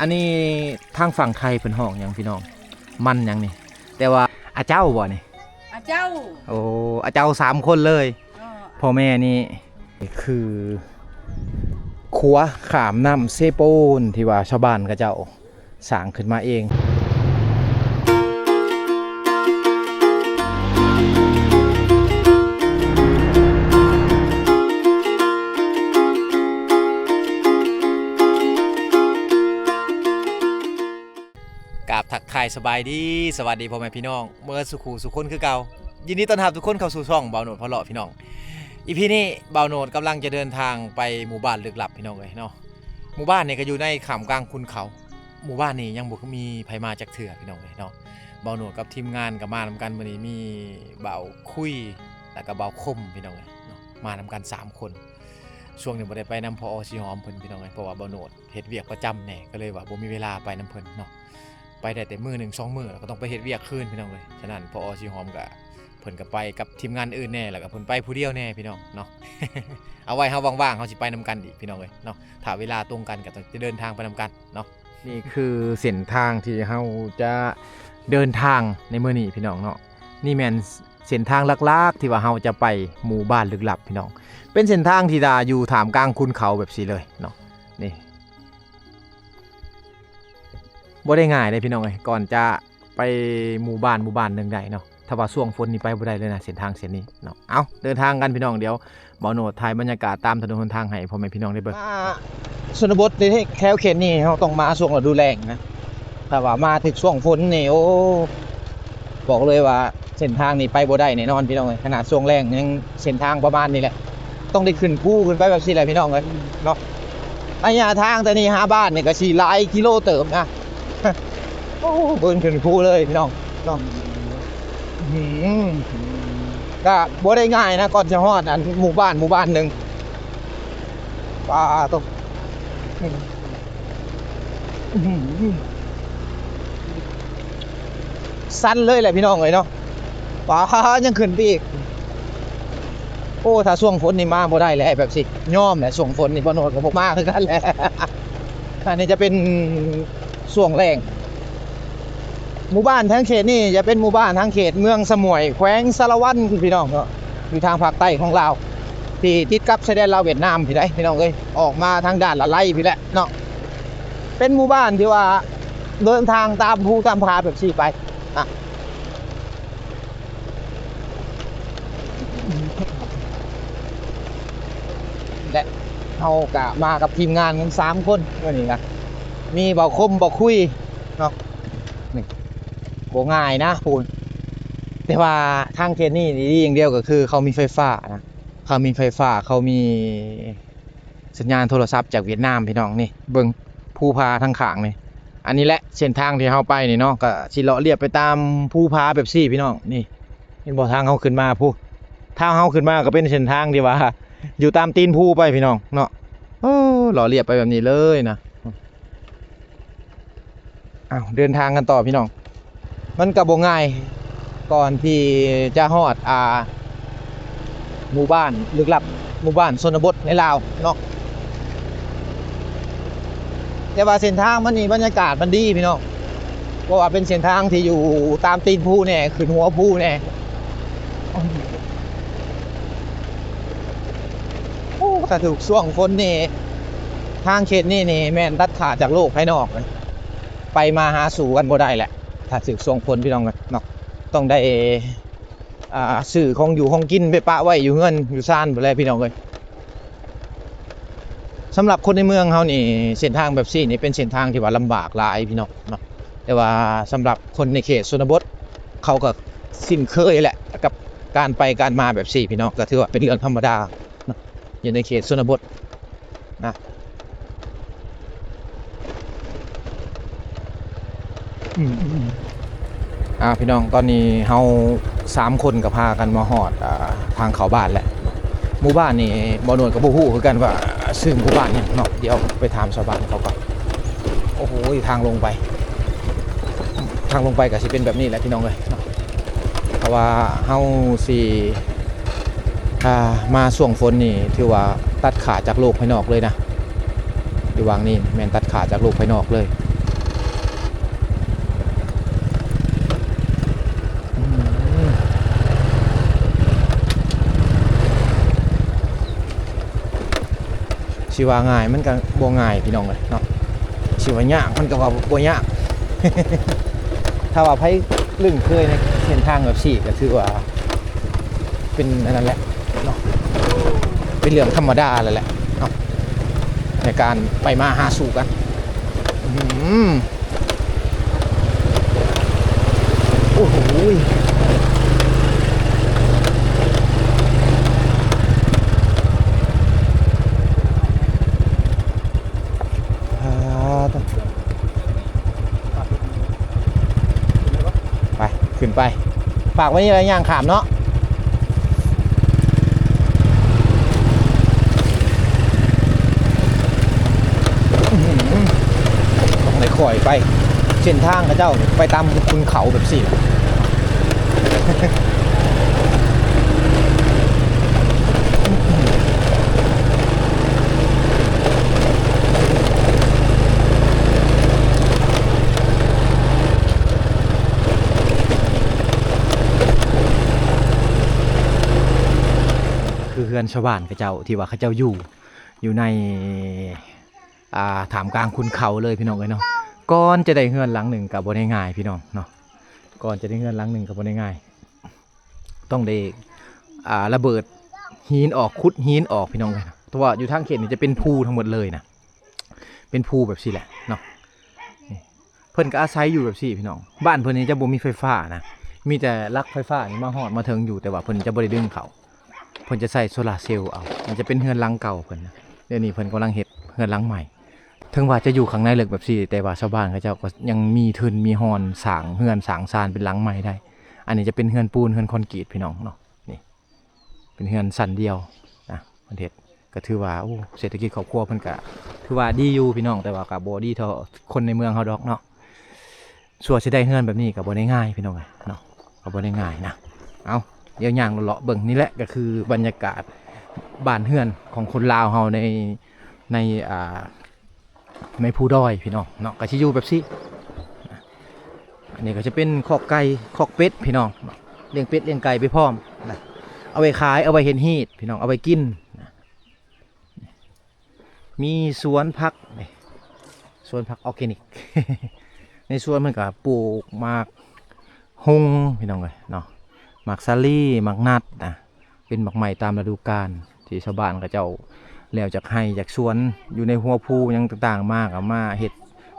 ອັນນີ້ທາງຝັ່ງໄທເພິ່ນຮ້ອງຫຍັງພີ່ນ້ອງ? ມັນຫຍັງນີ້? ແຕ່ວ່າອາເຈົ້າບໍ່ນີ້? ອາເຈົ້າ. ໂອ້ ອາເຈົ້າສາມຄົນເລີຍ. ເອີ ພໍ່ແມ່ນີ້ຄືຂົວຂ້າມນ້ຳເຊໂປນ ທີ່ວ່າຊາວບ້ານເຂົາເຈົ້າ ສ້າງຂຶ້ນມາເອງ. ກາບທັກທາຍສະບາຍດີ ສະຫວັດດີພໍ່ແມ່ພີ່ນ້ອງເໝິດສູ່ຄູ່ສູ່ຄົນຄືເກົ່າ. ຍິນດີຕ້ອນຮັບທຸກຄົນເຂົ້າສູ່ຊ່ອງບ່າວໂນດພາເລາະພີ່ນ້ອງ. ອີພີນີ້ບ່າວໂນດກຳລັງຈະເດີນທາງໄປໝູ່ບ້ານລຶກລັບພີ່ນ້ອງເອີຍເນາະ. ໝູ່ບ້ານນີ້ກໍຢູ່ໃນຂ້າມກາງຄຸນເຂົາ. ໝູ່ບ້ານນີ້ຍັງບໍ່ມີໃຜມາຈັກເທື່ອພີ່ນ້ອງເອີຍເນາະ. ບ່າວໂນດກັບທີມງານກໍມານຳກັນມື້ນີ້ ມີບ່າວຄຸຍ ແລ້ວກໍບ່າວຄົມພີ່ນ້ອງເອີຍເນາະ ມານຳກັນສາມຄົນ. ຊ່ວງນີ້ບໍ່ໄດ້ໄປນຳ ພອ ສີຫອມເພິ່ນພີ່ນ້ອງເອີຍ ເພາະວ່າບ່າວໂນດເຮັດວຽກປະຈຳແດ່ ກໍເລີຍວ່າບໍ່ມີເວລາໄປນຳເພິ່ນເນາະ. ໄປໄດ້ແຕ່ມື້ໜຶ່ງສອງມື້ ແລ້ວກໍຕ້ອງໄປເຮັດວຽກຄືນພີ່ນ້ອງເອີຍ. ສະນັ້ນ ພອ ສີຫອມກໍ ເພິ່ນກໍໄປກັບທີມງານອື່ນແດ່ ແລ້ວກໍເພິ່ນໄປຜູ້ດຽວແດ່ພີ່ນ້ອງເນາະ. ເອົາໄວ້ເຮົາວ່າງໆ ເຮົາຊິໄປນຳກັນອີກພີ່ນ້ອງເອີຍເນາະ. ຖ້າເວລາຕົງກັນກໍຕ້ອງຈະເດີນທາງໄປນຳກັນເນາະ. ນີ້ຄືເສັ້ນທາງທີ່ເຮົາຈະເດີນທາງໃນມື້ນີ້ພີ່ນ້ອງເນາະ. ນີ້ແມ່ນເສັ້ນທາງຫຼັກໆ ທີ່ວ່າເຮົາຈະໄປໝູ່ບ້ານລຶກລັບພີ່ນ້ອງ. ເປັນເສັ້ນທາງທີ່ວ່າຢູ່ທ່າມກາງຄຸນເຂົາແບບຊີ້ເລີຍເນາະ. ນີ້ ບໍ່ໄດ້ງ່າຍເດ້ພີ່ນ້ອງເອີຍ ກ່ອນຈະໄປໝູ່ບ້ານໝູ່ບ້ານໜຶ່ງໄດ້ເນາະ. ຖ້າວ່າຊ່ວງຝົນນີ້ໄປບໍ່ໄດ້ເລີຍນະ ເສັ້ນທາງເສັ້ນນີ້ເນາະ. ເອົ້າ ເດີນທາງກັນພີ່ນ້ອງ. ດຽວບ່າວໂນດຖ່າຍບັນຍາກາດຕາມຖະໜົນຫົນທາງໃຫ້ພໍ່ແມ່ພີ່ນ້ອງໄດ້ເບິ່ງ. ມາຊົນນະບົດໃນແຖວເຂດນີ້ ເຮົາຕ້ອງມາຊ່ວງລະດູແລ້ງນະ. ຖ້າວ່າມາຖືກຊ່ວງຝົນນີ້ ໂອ້ ບອກເລີຍວ່າເສັ້ນທາງນີ້ໄປບໍ່ໄດ້ແນ່ນອນພີ່ນ້ອງເອີຍ. ຂະໜາດຊ່ວງແລ້ງຍັງເສັ້ນທາງປະມານນີ້ແຫຼະ ຕ້ອງໄດ້ຂຶ້ນພູຂຶ້ນໄປແບບຊີ້ແຫຼະພີ່ນ້ອງເອີຍເນາະ. ໄລຍະທາງແຕ່ນີ້ຫາບ້ານນີ້ກໍຊິຫຼາຍກິໂລເຕີບນະ. ໂອ້ ເບິ່ງຂຶ້ນພູເລີຍພີ່ນ້ອງເນາະ. ອືມ ກໍບໍ່ໄດ້ງ່າຍນະ ກ່ອນຈະຮອດອັນໝູ່ບ້ານໝູ່ບ້ານໜຶ່ງ. ປາໂຕ ອືມ ຊັນເລີຍແຫຼະພີ່ນ້ອງເອີຍເນາະ. ປາ ຍັງຂຶ້ນໄປອີກ. ໂອ້ ຖ້າຊ່ວງຝົນນີ້ມາບໍ່ໄດ້ແຫຼະ ແບບຊິຍອມແຫຼະ. ຊ່ວງຝົນນີ້ບ່າວໂນດກໍບໍ່ມາຄືກັນແຫຼະ. ອັນນີ້ຈະເປັນຊ່ວງແລ້ງ. ໝູ່ບ້ານທາງເຂດນີ້ຈະເປັນໝູ່ບ້ານທາງເຂດເມືອງສະໝວຍ ແຂວງສາລະວັນ ພີ່ນ້ອງເນາະ ຢູ່ທາງພາກໃຕ້ຂອງລາວ ທີ່ຕິດກັບຊາຍແດນລາວຫວຽດນາມພີ້ໃດ໋ ພີ່ນ້ອງເອີຍ. ອອກມາທາງດ້ານລະໄລພີ້ແຫຼະເນາະ. ເປັນໝູ່ບ້ານທີ່ວ່າເດີນທາງຕາມພູຕາມຜາແບບຊີ້ໄປນະ. ແລະ ເຮົາກະມາກັບທີມງານກັນສາມຄົນມື້ນີ້ນະ. ມີບ່າວຄົມ ບ່າວຄຸຍເນາະ. ນີ້ ບໍ່ງ່າຍນະພຸ້ນ. ແຕ່ວ່າທາງເຂດນີ້ດີຢ່າງດຽວກໍຄືເຂົາມີໄຟຟ້ານະ. ເຂົາມີໄຟຟ້າ ເຂົາມີ ສັນຍານໂທລະສັບຈາກຫວຽດນາມພີ່ນ້ອງ. ນີ້ເບິ່ງພູຜາທາງຂ້າງນີ້. ອັນນີ້ແຫຼະເສັ້ນທາງທີ່ເຮົາໄປນີ້ເນາະ ກໍຊິເລາະລຽບໄປຕາມພູຜາແບບຊີ້ພີ່ນ້ອງ. ນີ້ເຫັນບໍ່ ທາງເຮົາຂຶ້ນມາພຸ້ນ. ທາງເຮົາຂຶ້ນມາກໍເປັນເສັ້ນທາງທີ່ວ່າຢູ່ຕາມຕີນພູໄປພີ່ນ້ອງເນາະ. ເອີ ເລາະລຽບໄປແບບນີ້ເລີຍນະ. ອ້າວ ເດີນທາງກັນຕໍ່ພີ່ນ້ອງ. ມັນກໍບໍ່ງ່າຍ ກ່ອນທີ່ຈະຮອດ ອ່າ ໝູ່ບ້ານລຶກລັບ ໝູ່ບ້ານຊົນນະບົດໃນລາວເນາະ. ແຕ່ວ່າເສັ້ນທາງມັນນີ້ ບັນຍາກາດມັນດີພີ່ນ້ອງ ເພາະວ່າເປັນເສັ້ນທາງທີ່ຢູ່ຕາມຕີນພູແດ່ ຂຶ້ນຫົວພູແດ່. ໂອ້ ຖ້າຖືກຊ່ວງຝົນນີ້ ທາງເຂດນີ້ນີ້ແມ່ນຕັດຂາດຈາກໂລກພາຍນອກເລີຍ. ໄປມາຫາສູ່ກັນບໍ່ໄດ້ແຫຼະ ຖ້າຖືກຊ່ວງຝົນພີ່ນ້ອງເອີຍເນາະ. ຕ້ອງໄດ້ ອ່າ ຊື້ຂອງຢູ່ຂອງກິນໄປປະໄວ້ຢູ່ເຮືອນຢູ່ຊານພຸ້ນແຫຼະພີ່ນ້ອງເອີຍ. ສຳລັບຄົນໃນເມືອງເຮົານີ້ ເສັ້ນທາງແບບຊີ້ນີ້ເປັນເສັ້ນທາງທີ່ວ່າລຳບາກຫຼາຍພີ່ນ້ອງເນາະ. ແຕ່ວ່າສຳລັບຄົນໃນເຂດຊົນນະບົດ ເຂົາກໍຊິນເຄີຍແຫຼະກັບການໄປການມາແບບຊີ້ພີ່ນ້ອງ ກໍຖືວ່າເປັນເລື່ອງທຳມະດາເນາະ ຢູ່ໃນເຂດຊົນນະບົດນະ. ອືມ ອືມ ອ່າ ພີ່ນ້ອງ ຕອນນີ້ເຮົາສາມຄົນກໍພາກັນມາຮອດ ອ່າ ທາງເຂົ້າບ້ານແລ້ວ. ໝູ່ບ້ານນີ້ບ່າວໂນດກໍບໍ່ຮູ້ຄືກັນວ່າຊື່ໝູ່ບ້ານຫຍັງເນາະ. ດຽວໄປຖາມຊາວບ້ານເຂົາກ່ອນ. ໂອ້ໂຫ ທາງລົງໄປ ທາງລົງໄປກໍຊິເປັນແບບນີ້ແຫຼະພີ່ນ້ອງເອີຍເນາະ. ເພາະວ່າເຮົາຊິ ອ່າ ມາຊ່ວງຝົນນີ້ຖືວ່າຕັດຂາດຈາກໂລກພາຍນອກເລີຍນະ. ຢູ່ຫວ່າງນີ້ແມ່ນຕັດຂາດຈາກໂລກພາຍນອກເລີຍ. ຊິວ່າງ່າຍມັນກໍບໍ່ງ່າຍພີ່ນ້ອງເອີຍເນາະ ຊິວ່າຍາກມັນກໍວ່າບໍ່ຍາກ ຖ້າວ່າໃຜລຶ້ງເຄີຍໃນເສັ້ນທາງແບບຊີ້ກໍຖືວ່າເປັນອັນນັ້ນແຫຼະເນາະ ເປັນເລື່ອງທຳມະດາແລ້ວແຫຼະເນາະ ໃນການໄປມາຫາສູ່ກັນ ອືມ ໂອ້ໂຫຍ ອ່າ ໄປ ຂຶ້ນໄປ ຝາກໄວ້ນີ້ແຫຼະ ຍ່າງຂ້າມເນາະ. ອືມ ຕ້ອງໄດ້ຄ່ອຍໄປ ເສັ້ນທາງເຂົາເຈົ້າໄປຕາມຂຸນເຂົາແບບຊີ້ແຫຼະ. ຄືເຮືອນຊາວບ້ານເຂົາເຈົ້າ ທີ່ວ່າເຂົາເຈົ້າຢູ່ ຢູ່ໃນ ອ່າ ທ່າມກາງຂຸນເຂົາເລີຍພີ່ນ້ອງເອີຍເນາະ. ກ່ອນຈະໄດ້ເຮືອນຫຼັງໜຶ່ງກໍບໍ່ໄດ້ງ່າຍພີ່ນ້ອງເນາະ ກ່ອນຈະໄດ້ເຮືອນຫຼັງໜຶ່ງກໍບໍ່ໄດ້ງ່າຍ ຕ້ອງໄດ້ ອ່າ ລະເບີດຫີນອອກ ຂຸດຫີນອອກພີ່ນ້ອງເອີຍ ເພາະວ່າຢູ່ທາງເຂດນີ້ຈະເປັນພູທັງໝົດເລີຍນະ ເປັນພູແບບຊີ້ແຫຼະເນາະ. ນີ້ ເພິ່ນກໍອາໄສຢູ່ແບບຊີ້ພີ່ນ້ອງ ບ້ານເພິ່ນນີ້ຈະບໍ່ມີໄຟຟ້ານະ ມີແຕ່ຫຼັກໄຟຟ້ານີ້ມາຮອດມາເຖິງຢູ່ ແຕ່ວ່າເພິ່ນຈະບໍ່ໄດ້ດຶງເຂົ້າ ເພິ່ນຈະໃຊ້ໂຊລາເຊວເອົາ. ມັນຈະເປັນເຮືອນຫຼັງເກົ່າເພິ່ນນະ ດຽວນີ້ເພິ່ນກຳລັງເຮັດເຮືອນຫຼັງໃໝ່ ເຖິງວ່າຈະຢູ່ຂ້າງໃນເລິກແບບຊີ້ ແຕ່ວ່າຊາວບ້ານເຂົາເຈົ້າກໍຍັງມີທຶນມີຮອນສ້າງເຮືອນສ້າງຊານເປັນຫຼັງໃໝ່ໄດ້. ອັນນີ້ຈະເປັນເຮືອນປູນເຮືອນຄອນກຣີດພີ່ນ້ອງເນາະ ນີ້ ເປັນເຮືອນຊັ້ນດຽວນະ ເພິ່ນເຮັດ ກໍຖືວ່າ ໂອ້ ເສດຖະກິດຄອບຄົວເພິ່ນກໍຖືວ່າດີຢູ່ພີ່ນ້ອງ ແຕ່ວ່າກໍບໍ່ດີເທົ່າຄົນໃນເມືອງເຮົາດອກເນາະ. ຊົ່ວຊິໄດ້ເຮືອນແບບນີ້ກໍບໍ່ໄດ້ງ່າຍພີ່ນ້ອງເອີຍເນາະ ກໍບໍ່ໄດ້ງ່າຍນະ. ເອົາ ດຽວຍ່າງເລາະໆເບິ່ງ ນີ້ແຫຼະກໍຄືບັນຍາກາດບ້ານເຮືອນຂອງຄົນລາວເຮົາໃນ ໃນ ອ່າ ໃນພູດອຍພີ່ນ້ອງເນາະ ກໍຊິຢູ່ແບບຊີ້. ອັນນີ້ກໍຈະເປັນຄອກໄກ່ຄອກເປັດພີ່ນ້ອງ ລ້ຽງເປັດລ້ຽງໄກ່ໄປພ້ອມນະ ເອົາໄວ້ຂາຍ ເອົາໄວ້ເຮັດຮີດພີ່ນ້ອງ ເອົາໄວ້ກິນນະ. ມີສວນຜັກ ນີ້ ສວນຜັກອອແກນິກ ໃນສວນເພິ່ນກໍປູກໝາກຮຸ່ງພີ່ນ້ອງເອີຍເນາະ ໝາກສາລີ ໝາກນັດນະ ເປັນໝາກໄມ້ຕາມລະດູການ ທີ່ຊາວບ້ານເຂົາເຈົ້າແລ້ວຈາກໄຮ່ຈາກສວນ ຢູ່ໃນຫົວພູຫຍັງຕ່າງໆມາ ກໍມາເຮັດ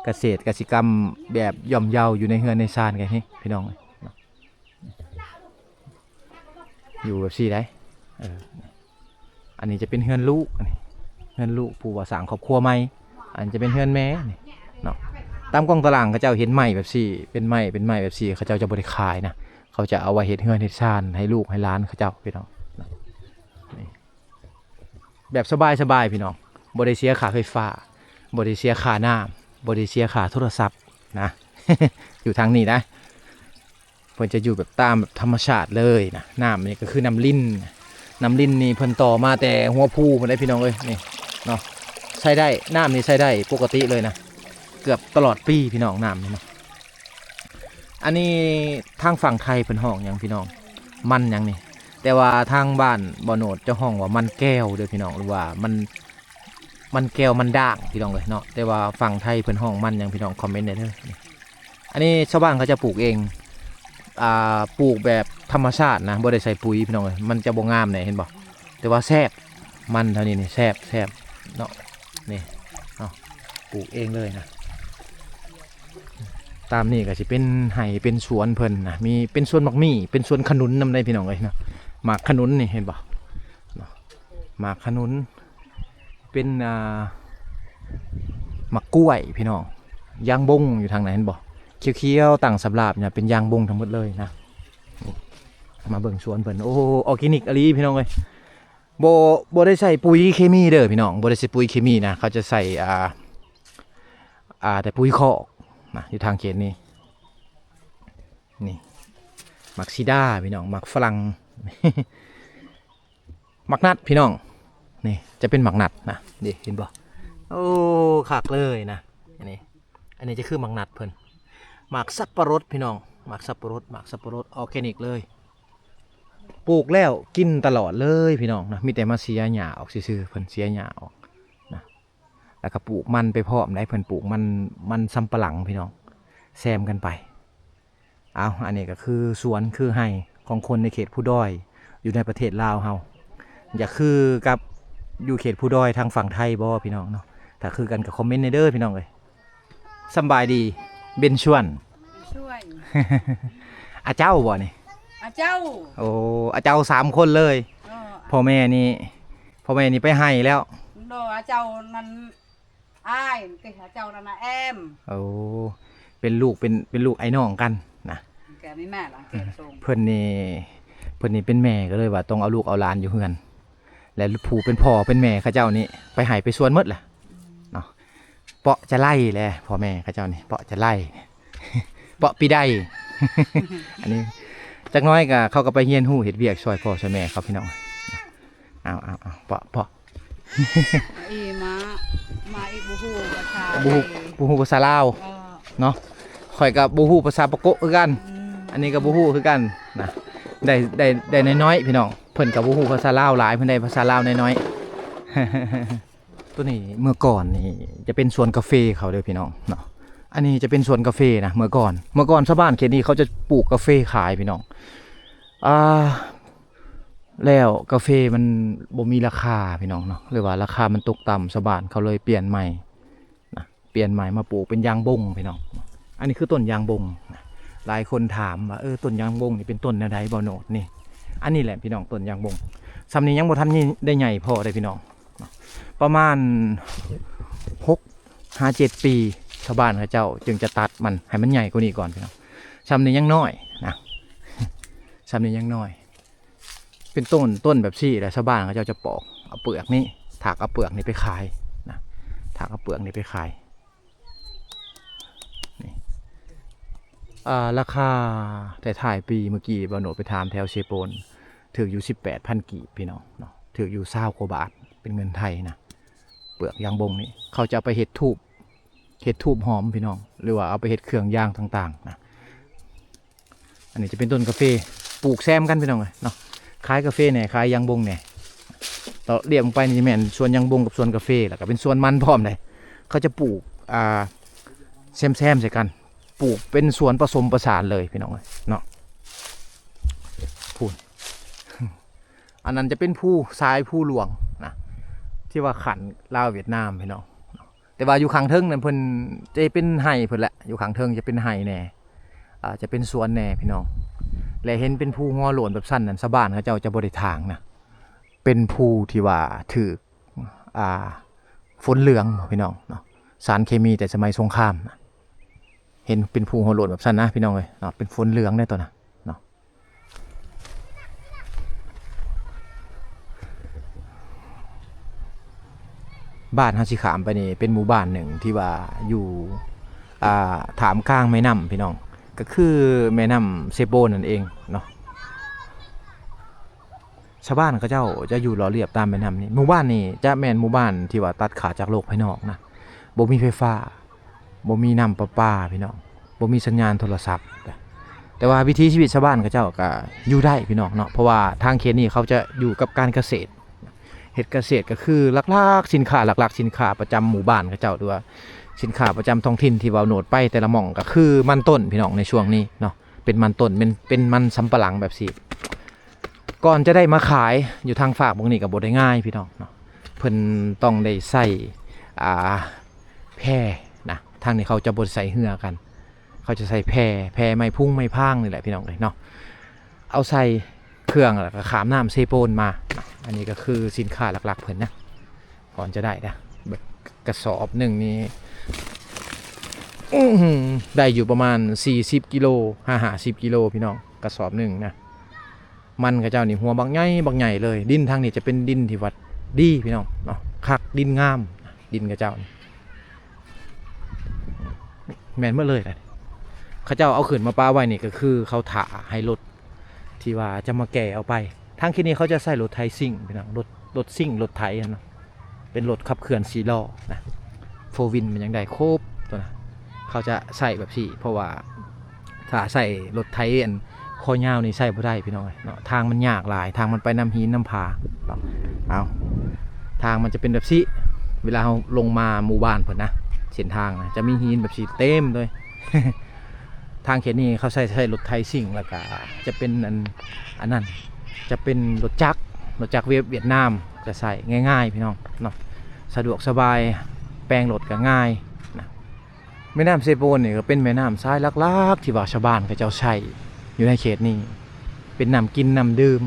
ກະເສດກະສິກຳແບບຢ່ອມເຍົາຢູ່ໃນເຮືອນໃນຊານກັນນີ້ພີ່ນ້ອງເອີຍເນາະ. ຢູ່ແບບຊີ້ໄດ໋ ເອີ ອັນນີ້ຈະເປັນເຮືອນລູກ ອັນນີ້ເຮືອນລູກຜູ້ວ່າສ້າງຄອບຄົວໃໝ່ ອັນຈະເປັນເຮືອນແມ່ນີ້ເນາະ. ຕາມກ້ອງຕາລ່າງເຂົາເຈົ້າເຫັນໄມ້ແບບຊີ້ ເປັນໄມ້ ເປັນໄມ້ແບບຊີ້ ເຂົາເຈົ້າຈະບໍ່ໄດ້ຂາຍນະ ເຂົາຈະເອົາໄວ້ເຮັດເຮືອນເຮັດຊານໃຫ້ລູກໃຫ້ຫຼານເຂົາເຈົ້າພີ່ນ້ອງ ນີ້ ແບບສະບາຍໆພີ່ນ້ອງ ບໍ່ໄດ້ເສຍຄ່າໄຟຟ້າ ບໍ່ໄດ້ເສຍຄ່ານ້ຳ ບໍ່ໄດ້ເສຍຄ່າໂທລະສັບນະ ຢູ່ທາງນີ້ນະ. ເພິ່ນຈະຢູ່ແບບຕາມແບບທຳມະຊາດເລີຍນະ. ນ້ຳນີ້ກໍຄືນ້ຳລິນ, ນ້ຳລິນນີ້ເພິ່ນຕໍ່ມາແຕ່ຫົວພູພຸ້ນເດ້ພີ່ນ້ອງເອີຍ. ນີ້ເນາະ ໃຊ້ໄດ້, ນ້ຳນີ້ໃຊ້ໄດ້ປົກກະຕິເລີຍນະ, ເກືອບຕະຫຼອດປີພີ່ນ້ອງ ນ້ຳນີ້ນະ. ອັນນີ້ທາງຝັ່ງໄທເພິ່ນຮ້ອງຫຍັງພີ່ນ້ອງ? ມັນຫຍັງນີ້? ແຕ່ວ່າທາງບ້ານບໍ່ໂນດຈະຮ້ອງວ່າມັນແກ້ວເດີພີ່ນ້ອງ ຫຼືວ່າມັນ ມັນແກ້ວມັນດ່າງພີ່ນ້ອງເອີຍເນາະ. ແຕ່ວ່າຝັ່ງໄທເພິ່ນຮ້ອງມັນຫຍັງພີ່ນ້ອງຄອມເມັນແດ່ເດີ. ອັນນີ້ຊາວບ້ານເຂົາຈະປູກເອງ ອ່າ ປູກແບບທຳມະຊາດນະ ບໍ່ໄດ້ໃສ່ປຸຍພີ່ນ້ອງເອີຍ. ມັນຈະບໍ່ງາມແດ່ເຫັນບໍ່? ແຕ່ວ່າແຊບ ມັນແຖວນີ້ນີ້ແຊບ ແຊບເນາະ. ນີ້ເນາະ ປູກເອງເລີຍນະ. ຕາມນີ້ກໍຊິເປັນໄຮ່ເປັນສວນເພິ່ນນະ ມີເປັນສວນໝາກມີ້ ເປັນສວນຂະໜຸນນຳໄດ໋ພີ່ນ້ອງເອີຍເນາະ. ໝາກຂະໜຸນນີ້ເຫັນບໍ່ເນາະ ໝາກຂະໜຸນ ເປັນ ອ່າ ໝາກກ້ວຍພີ່ນ້ອງ. ຢາງບົງຢູ່ທາງໃນເຫັນບໍ່? ຂຽວໆຕັ້ງສຳລາບເນຍ ເປັນຢາງບົງທັງໝົດເລີຍນະ. ນີ້ ມາເບິ່ງສວນເພິ່ນ ໂອ້ ອອກແກນິກອີ່ຫຼີພີ່ນ້ອງເອີຍ. ບໍ່ ບໍ່ໄດ້ໃສ່ປຸຍເຄມີເດີພີ່ນ້ອງ ບໍ່ໄດ້ໃສ່ປຸຍເຄມີນະ. ເຂົາຈະໃສ່ ອ່າ ອ່າ ແຕ່ປຸຍຄອກນະ ຢູ່ທາງເຂດນີ້. ນີ້ ໝາກສີດາພີ່ນ້ອງ ໝາກຝຣັ່ງ ໝາກນັດພີ່ນ້ອງ. ນີ້ຈະເປັນໝາກນັດນະ ນີ້ເຫັນບໍ່? ໂອ້ ຄັກເລີຍນະ. ອັນນີ້ ອັນນີ້ຈະຄືໝາກນັດເພິ່ນ. ໝາກສັບປະລົດພີ່ນ້ອງ ໝາກສັບປະລົດ ໝາກສັບປະລົດອອກແກນິກເລີຍ. ປູກແລ້ວກິນຕະຫຼອດເລີຍພີ່ນ້ອງນະ. ມີແຕ່ມາເສຍຫຍ້າອອກຊື່ໆ ເພິ່ນເສຍຫຍ້າອອກນະ. ແລ້ວກໍປູກມັນໄປພ້ອມໄດ໋ ເພິ່ນປູກມັນ ມັນສຳປະຫຼັງພີ່ນ້ອງ ແຊມກັນໄປ. ເອົາ ອັນນີ້ກໍຄືສວນຄືໄຮ່ຂອງຄົນໃນເຂດພູດອຍ ຢູ່ໃນປະເທດລາວເຮົາ ຢາກຄືກັບຢູ່ເຂດພູດອຍທາງຝັ່ງໄທບໍ່ພີ່ນ້ອງເນາະ? ຖ້າຄືກັນກໍຄອມເມັນແດ່ເດີພີ່ນ້ອງເອີຍ. ສຳບາຍດີ ເບັນຊວນ ຊ່ວຍ ອາເຈົ້າບໍ່ນີ້? ອາເຈົ້າ ໂອ້ ອາເຈົ້າສາມຄົນເລີຍ. ເອີ ພໍ່ແມ່ນີ້ ພໍ່ແມ່ນີ້ໄປໄຮ່ແລ້ວ. ໂດ ອາເຈົ້ານັ້ນ ອ້າຍຕິ ເຈົ້ານັ້ນນະແອມ. ໂອ້ ເປັນລູກ ເປັນ ເປັນລູກອ້າຍນ້ອງກັນນະ. ແກມີແມ່ລະ ແກສົ່ງ ເພິ່ນນີ້ ເພິ່ນນີ້ເປັນແມ່ ກໍເລີຍວ່າຕ້ອງເອົາລູກເອົາຫຼານຢູ່ເຮືອນ ແລະຜູ້ເປັນພໍ່ເປັນແມ່ເຂົາເຈົ້ານີ້ໄປໄຮ່ໄປສວນໝົດແຫຼະເນາະ. ເປາະຈະໄລ່ແຫຼະ ພໍ່ແມ່ເຂົາເຈົ້ານີ້ ເປາະຈະໄລ່ ເປາະປີໄດ້. ອັນນີ້ຈັກໜ້ອຍກໍ ເຂົາກໍໄປຮຽນຮູ້ເຮັດວຽກຊ່ອຍພໍ່ຊ່ອຍແມ່ເຂົາ ພີ່ນ້ອງ. ເອົາ ເອົາ ເອົາ ເປາະ ເປາະ ອີ ມາ ມາອີກ ບໍ່ຮູ້ພາສາ ບໍ່ຮູ້ ໄທ ບໍ່ຮູ້ພາສາລາວ ເອີ ເນາະ. ຂ້ອຍກໍບໍ່ຮູ້ພາສາປາໂກະຄືກັນ. ອືມ ອັນນີ້ກໍບໍ່ຮູ້ຄືກັນນະ. ໄດ້ ໄດ້ ໄດ້ນ້ອຍໆ ພີ່ນ້ອງ. ເພິ່ນກໍບໍ່ຮູ້ພາສາລາວຫຼາຍ ເພິ່ນໄດ້ພາສາລາວນ້ອຍໆ. ຕົວນີ້ເມື່ອກ່ອນນີ້ຈະເປັນສວນກາເຟເຂົາເດີພີ່ນ້ອງເນາະ. ອັນນີ້ຈະເປັນສວນກາເຟນະ ເມື່ອກ່ອນ ເມື່ອກ່ອນຊາວບ້ານເຂດນີ້ເຂົາຈະປູກກາເຟຂາຍພີ່ນ້ອງ. ອ່າ ແລ້ວກາເຟມັນບໍ່ມີລາຄາພີ່ນ້ອງເນາະ ຫຼືວ່າລາຄາມັນຕົກຕ່ຳ ຊາວບ້ານເຂົາເລີຍປ່ຽນໃໝ່ນະ ປ່ຽນໃໝ່ມາປູກເປັນຢາງບົງພີ່ນ້ອງ. ອັນນີ້ຄືຕົ້ນຢາງບົງນະ. ຫຼາຍຄົນຖາມວ່າ ເອີ ຕົ້ນຢາງບົງນີ້ເປັນຕົ້ນແນວໃດ ບ່າວໂນດນີ້? ອັນນີ້ແຫຼະພີ່ນ້ອງ ຕົ້ນຢາງບົງ. ຊ່ຳນີ້ຍັງບໍ່ທັນໄດ້ໃຫຍ່ພໍເດ້ພີ່ນ້ອງ. ປະມານຫົກຫາເຈັດປີ ຊາວບ້ານເຂົາເຈົ້າຈຶ່ງຈະຕັດມັນໃຫ້ມັນໃຫຍ່ກວ່ານີ້ກ່ອນພີ່ນ້ອງ. ຊ່ຳນີ້ຍັງນ້ອຍນະ ຊ່ຳນີ້ຍັງນ້ອຍ. ເປັນຕົ້ນ ຕົ້ນແບບຊີ້ແຫຼະ ຊາວບ້ານເຂົາເຈົ້າຈະປອກເອົາເປືອກນີ້ ຖາກເອົາເປືອກນີ້ໄປຂາຍນະ ຖາກເອົາເປືອກນີ້ໄປຂາຍ. ນີ້ ອ່າ ລາຄາທ້າຍໆປີເມື່ອກີ້ ບ່າວໂນດໄປຖາມແຖວເຊໂປນ ຖືກຢູ່ສິບແປດພັນກີບພີ່ນ້ອງເນາະ ຖືກຢູ່ຊາວກວ່າບາດເປັນເງິນໄທນະ. ເປືອກຢາງບົງນີ້ ເຂົາຈະເອົາໄປເຮັດທູບ ເຮັດທູບຫອມພີ່ນ້ອງ ຫຼືວ່າເອົາໄປເຮັດເຄື່ອງຢາງຕ່າງໆນະ. ອັນນີ້ຈະເປັນຕົ້ນກາເຟ ປູກແຊມກັນພີ່ນ້ອງເອີຍເນາະ ຂາຍກາເຟແດ່ ຂາຍຢາງບົງແດ່. ລຽບລົງໄປນີ້ແມ່ນສວນຢາງບົງກັບສວນກາເຟ ແລ້ວກໍເປັນສວນມັນພ້ອມເດ້. ເຂົາຈະປູກ ອ່າ ແຊມໆໃສ່ກັນ ປູກເປັນສວນປະສົມປະສານເລີຍພີ່ນ້ອງເອີຍເນາະ. ພຸ້ນ ອັນນັ້ນຈະເປັນພູ ສາຍພູຫຼວງນະ ທີ່ວ່າຂັ້ນລາວຫວຽດນາມພີ່ນ້ອງ. ແຕ່ວ່າຢູ່ຂ້າງເທິງນັ້ນເພິ່ນຈະເປັນໄຮ່ເພິ່ນແຫຼະ ຢູ່ຂ້າງເທິງຈະເປັນໄຮ່ແດ່ ອ່າ ຈະເປັນສວນແດ່ພີ່ນ້ອງ. ແລະເຫັນເປັນພູຫົວໂລ້ນແບບຊັ້ນນັ້ນ ຊາວບ້ານເຂົາເຈົ້າຈະບໍ່ໄດ້ຖາງນະ ເປັນພູທີ່ວ່າຖືກ ອ່າ ຝົນເຫຼືອງພີ່ນ້ອງເນາະ ສານເຄມີແຕ່ສະໄໝສົງຄາມນະ. ເຫັນເປັນພູຫົວໂລ້ນແບບຊັ້ນນະພີ່ນ້ອງເອີຍເນາະ ເປັນຝົນເຫຼືອງໄດ໋ຕົວນະເນາະ. ບ້ານເຮົາຊິຂ້າມໄປນີ້ເປັນໝູ່ບ້ານໜຶ່ງທີ່ວ່າຢູ່ ອ່າ ທ່າມກາງແມ່ນ້ຳພີ່ນ້ອງ ກໍຄືແມ່ນ້ຳເຊໂປນນັ້ນເອງເນາະ. ຊາວບ້ານເຂົາເຈົ້າຈະຢູ່ຫຼໍ່ລຽບຕາມແມ່ນ້ຳນີ້. ໝູ່ບ້ານນີ້ຈະແມ່ນໝູ່ບ້ານທີ່ວ່າຕັດຂາດຈາກໂລກພາຍນອກນະ ບໍ່ມີໄຟຟ້າ ບໍ່ມີນ້ຳປະປາພີ່ນ້ອງ ບໍ່ມີສັນຍານໂທລະສັບ. ແຕ່ວ່າວິຖີຊີວິດຊາວບ້ານເຂົາເຈົ້າກະຢູ່ໄດ້ພີ່ນ້ອງເນາະ ເພາະວ່າທາງເຂດນີ້ເຂົາຈະຢູ່ກັບການກະເສດ ເຮັດກະເສດ ກໍຄືຫຼັກໆ ສິນຄ້າຫຼັກໆ ສິນຄ້າປະຈຳໝູ່ບ້ານເຂົາເຈົ້າ ຫຼືວ່າສິນຄ້າປະຈຳທ້ອງຖິ່ນທີ່ເວົ້າໂນດໄປແຕ່ລະໝ່ອງ ກໍຄືມັນຕົ້ນພີ່ນ້ອງ ໃນຊ່ວງນີ້ເນາະ ເປັນມັນຕົ້ນ ເປັນ ເປັນມັນສຳປະຫຼັງແບບຊີ້. ກ່ອນຈະໄດ້ມາຂາຍຢູ່ທາງຟາກເບິ່ງນີ້ກໍບໍ່ໄດ້ງ່າຍພີ່ນ້ອງເນາະ ເພິ່ນຕ້ອງໄດ້ໃຊ້ ອ່າ ແພນະ ທາງນີ້ເຂົາຈະບໍ່ໄດ້ໃຊ້ເຮືອກັນ ເຂົາຈະໃຊ້ແພ ແພໄມ້ພຸງໄມ້ພາງນີ້ແຫຼະພີ່ນ້ອງເອີຍເນາະ ເອົາໃສ່ເຄື່ອງ ແລ້ວກໍຂ້າມນ້ຳເຊໂປນມາ. ອັນນີ້ກໍຄືສິນຄ້າຫຼັກໆເພິ່ນນະ ກ່ອນຈະໄດ້ນະ ເບິ່ງກະສອບໜຶ່ງນີ້ ອື ໄດ້ຢູ່ປະມານສີ່ສິບກິໂລ ຫາຫ້າສິບກິໂລພີ່ນ້ອງ ກະສອບໜຶ່ງນະ. ມັນເຂົາເຈົ້ານີ້ຫົວບັກໃຫຍ່ບັກໃຫຍ່ເລີຍ. ດິນທາງນີ້ຈະເປັນດິນທີ່ວ່າດີພີ່ນ້ອງເນາະ ຄັກ ດິນງາມ ດິນເຂົາເຈົ້ານີ້ ແມ່ນໝົດເລີຍນະ. ເຂົາເຈົ້າເອົາຂຶ້ນມາປະໄວ້ນີ້ ກໍຄືເຂົາຖ້າໃຫ້ລົດທີ່ວ່າຈະມາແກ່ເອົາໄປ. ທາງເຂດນີ້ເຂົາຈະໃຊ້ລົດໄຖຊິງພີ່ນ້ອງ ລົດ ລົດຊິງ ລົດໄຖຫັ້ນເນາະ ເປັນລົດຂັບເຄື່ອນສີ່ລໍ້ນະ ໂຟວີນມັນຍັງໄດ້ຄົບຕົວນະ. ເຂົາຈະໃຊ້ແບບຊີ້ ເພາະວ່າຖ້າໃຊ້ລົດໄຖອັນຄໍຍາວນີ້ໃຊ້ບໍ່ໄດ້ພີ່ນ້ອງເອີຍເນາະ ທາງມັນຍາກຫຼາຍ ທາງມັນໄປນຳຫີນນຳຜາເນາະ. ເອົາ ທາງມັນຈະເປັນແບບຊີ້ ເວລາເຮົາລົງມາໝູ່ບ້ານເພິ່ນນະ ເສັ້ນທາງນະ ຈະມີຫີນແບບຊີ້ເຕັມເລີຍ. ທາງເຂດນີ້ເຂົາໃຊ້ ໃຊ້ລົດໄຖຊິ່ງ ແລ້ວກະຈະເປັນອັນ ອັນນັ້ນ ຈະເປັນລົດຈັກ ລົດຈັກຫວຽດ ຫວຽດນາມ ຈະໃຊ້ງ່າຍໆ ພີ່ນ້ອງເນາະ ສະດວກສະບາຍ ແປງລົດກະງ່າຍນະ. ແມ່ນ້ຳເຊໂປນນີ້ກໍເປັນແມ່ນ້ຳສາຍຫຼັກໆ ທີ່ວ່າຊາວບ້ານເຂົາເຈົ້າໃຊ້ຢູ່ໃນເຂດນີ້ ເປັນນ້ຳກິນນ້ຳດື່ມ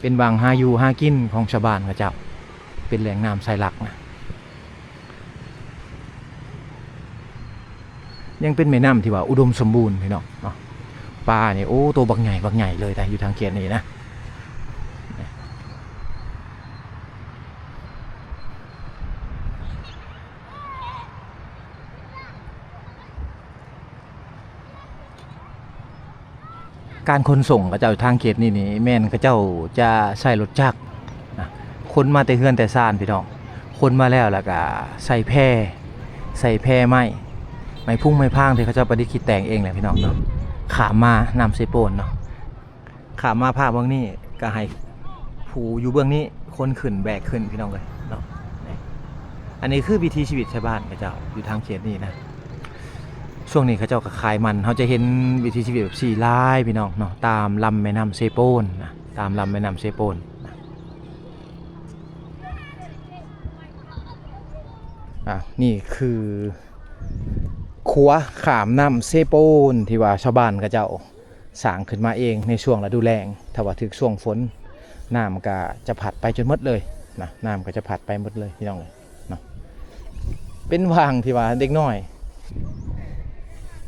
ເປັນຫວ່າງຫາຢູ່ຫາກິນຂອງຊາວບ້ານເຂົາເຈົ້າ ເປັນແຫຼ່ງນ້ຳສາຍຫຼັກນະ. ຍັງເປັນແມ່ນ້ຳທີ່ວ່າອຸດົມສົມບູນ ພີ່ນ້ອງເນາະ. ປານີ້ ໂອ້ ໂຕບັກໃຫຍ່ ບັກໃຫຍ່ເລີຍນະ ຢູ່ທາງເຂດນີ້ນະ. ການຂົນສົ່ງເຂົາເຈົ້າທາງເຂດນີ້ນີ້ ແມ່ນເຂົາເຈົ້າຈະໃຊ້ລົດຈັກນະ ຂົນມາແຕ່ເຮືອນແຕ່ຊານ ພີ່ນ້ອງ, ຂົນມາແລ້ວ ແລ້ວກະໃສ່ແພ ໃສ່ແພໄມ້ ໄມ້ພຸງໄມ້ພາງທີ່ເຂົາເຈົ້າປະດິດຄິດແຕ່ງເອງແຫຼະ ພີ່ນ້ອງເນາະ. ຂ້າມມານ້ຳເຊໂປນເນາະ ຂ້າມມາພາກເບື້ອງນີ້ ກໍໃຫ້ຜູ້ຢູ່ເບື້ອງນີ້ຂົນຂຶ້ນແບກຂຶ້ນ ພີ່ນ້ອງເອີຍເນາະ. ນີ້ ອັນນີ້ຄືວິຖີຊີວິດຊາວບ້ານເຂົາເຈົ້າຢູ່ທາງເຂດນີ້ນະ. ຊ່ວງນີ້ເຂົາເຈົ້າກໍຂາຍມັນ ເຮົາຈະເຫັນວິຖີຊີວິດແບບຊີ້ຫຼາຍ ພີ່ນ້ອງເນາະ ຕາມລຳແມ່ນ້ຳເຊໂປນນະ ຕາມລຳແມ່ນ້ຳເຊໂປນນະ. ອ່າ ນີ້ຄືຂົວຂ້າມນ້ຳເຊໂປນ ທີ່ວ່າຊາວບ້ານເຂົາເຈົ້າ ສ້າງຂຶ້ນມາເອງໃນຊ່ວງລະດູແລ້ງ. ຖ້າວ່າຖືກຊ່ວງຝົນ ນ້ຳກໍຈະພັດໄປຈົນໝົດເລີຍນະ ນ້ຳກໍຈະພັດໄປໝົດເລີຍ ພີ່ນ້ອງເອີຍເນາະ. ເປັນຫວ່າງທີ່ວ່າເດັກນ້ອຍ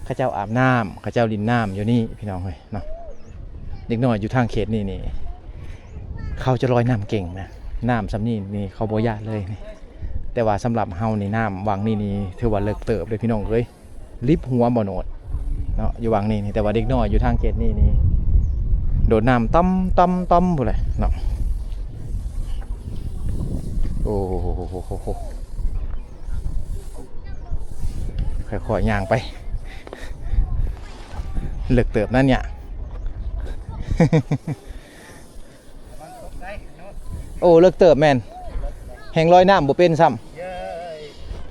ເຂົາເຈົ້າອາບນ້ຳ ເຂົາເຈົ້າຫຼິ້ນນ້ຳຢູ່ນີ້ ພີ່ນ້ອງເອີຍເນາະ. ເດັກນ້ອຍຢູ່ທາງເຂດນີ້ນີ້ ເຂົາຈະລອຍນ້ຳເກັ່ງນະ ນ້ຳສ່ຳນີ້ນີ້ເຂົາບໍ່ຢ້ານເລີຍນີ້. ແຕ່ວ່າສຳລັບເຮົານີ້ ນ້ຳຫວ່າງນີ້ນີ້ ຖືວ່າເລິກເຕີບເດ້ ພີ່ນ້ອງເອີຍ. ລິບຫົວບໍ່ໂນດເນາະ ຢູ່ຫວ່າງນີ້ນີ້. ແຕ່ວ່າເດັກນ້ອຍຢູ່ທາງເຂດນີ້ນີ້ ໂດດນ້ຳຕ່ຳຕ່ຳຕ່ຳພຸ້ນແຫຼະເນາະ. ໂອ້ໂຫ ຄ່ອຍໆຍ່າງໄປ ເລິກເຕີບນັ້ນເນຍ. ໂອ້ ເລິກເຕີບແມ່ນ ແຮ່ງລອຍນ້ຳບໍ່ເປັນຊ້ຳ.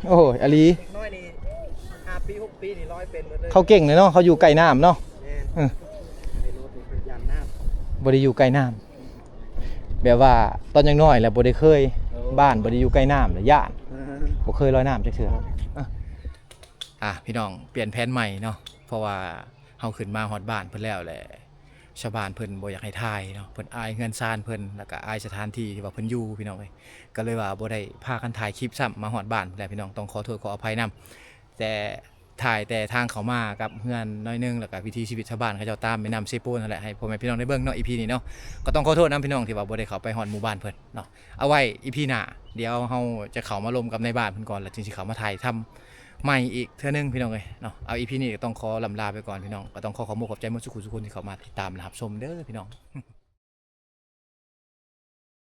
ໂອ້ຍ ອີ່ຫຼີ ເດັກນ້ອຍນີ້ ຫ້າປີ ຫົກປີນີ້ລອຍເປັນໝົດເລີຍ. ເຂົາເກັ່ງເລີຍເນາະ ເຂົາຢູ່ໃກ້ນ້ຳເນາະ. ແມ່ນ ເອີ ໄປໂລດນີ້ເພິ່ນຢ້ານນ້ຳ ບໍ່ໄດ້ຢູ່ໃກ້ນ້ຳ ແບບວ່າຕອນຍັງນ້ອຍແລ້ວບໍ່ໄດ້ເຄີຍ ໂອ້ ບ້ານບໍ່ໄດ້ຢູ່ໃກ້ນ້ຳແລ້ວຢ້ານ ເອີ ບໍ່ເຄີຍລອຍນ້ຳຈັກເທື່ອ. ອ່ະ ພີ່ນ້ອງ ປ່ຽນແຜນໃໝ່ເນາະ ເພາະວ່າເຮົາຂຶ້ນມາຮອດບ້ານເພິ່ນແລ້ວແຫຼະ ຊາວບ້ານເພິ່ນບໍ່ຢາກໃຫ້ຖ່າຍເນາະ ເພິ່ນອາຍເຮືອນຊານເພິ່ນ ແລ້ວກະອາຍສະຖານທີ່ທີ່ວ່າເພິ່ນຢູ່ ພີ່ນ້ອງເອີຍ. ກໍເລີຍວ່າບໍ່ໄດ້ພາກັນຖ່າຍຄລິບຊ້ຳ ມາຮອດບ້ານພຸ້ນແຫຼະ ພີ່ນ້ອງ ຕ້ອງຂໍໂທດຂໍອະໄພນຳ. ແຕ່ຖ່າຍແຕ່ທາງເຂົ້າມາກັບເຮືອນໜ້ອຍໜຶ່ງ ແລ້ວກະວິຖີຊີວິດຊາວບ້ານເຂົາເຈົ້າຕາມແມ່ນ້ຳເຊໂປນຫັ້ນແຫຼະ ໃຫ້ພໍ່ແມ່ພີ່ນ້ອງໄດ້ເບິ່ງເນາະ ອີພີນີ້ເນາະ. ກໍຕ້ອງຂໍໂທດນຳ ພີ່ນ້ອງ ທີ່ວ່າບໍ່ໄດ້ເຂົ້າໄປຮອດໝູ່ບ້ານເພິ່ນເນາະ. ເອົາໄວ້ ອີພີໜ້າ ດຽວເຮົາຈະເຂົ້າມາລົມກັບນາຍບ້ານເພິ່ນກ່ອນ ແລ້ວຈຶ່ງຊິເຂົ້າມາຖ່າຍທຳ ໃໝ່ອີກເທື່ອໜຶ່ງ ພີ່ນ້ອງເອີຍເນາະ. ເອົາ ອີພີນີ້ກໍຕ້ອງຂໍລ່ຳລາໄປກ່ອນ ພີ່ນ້ອງ ກໍຕ້ອງຂໍຂອບມຸກຂອບໃຈໝົດສູ່ຜູ້ສູ່ຄົນທີ່ເຂົ້າມາຕິດຕາມ ແລະ ຮັບຊົມເດີ ພີ່ນ້ອງ.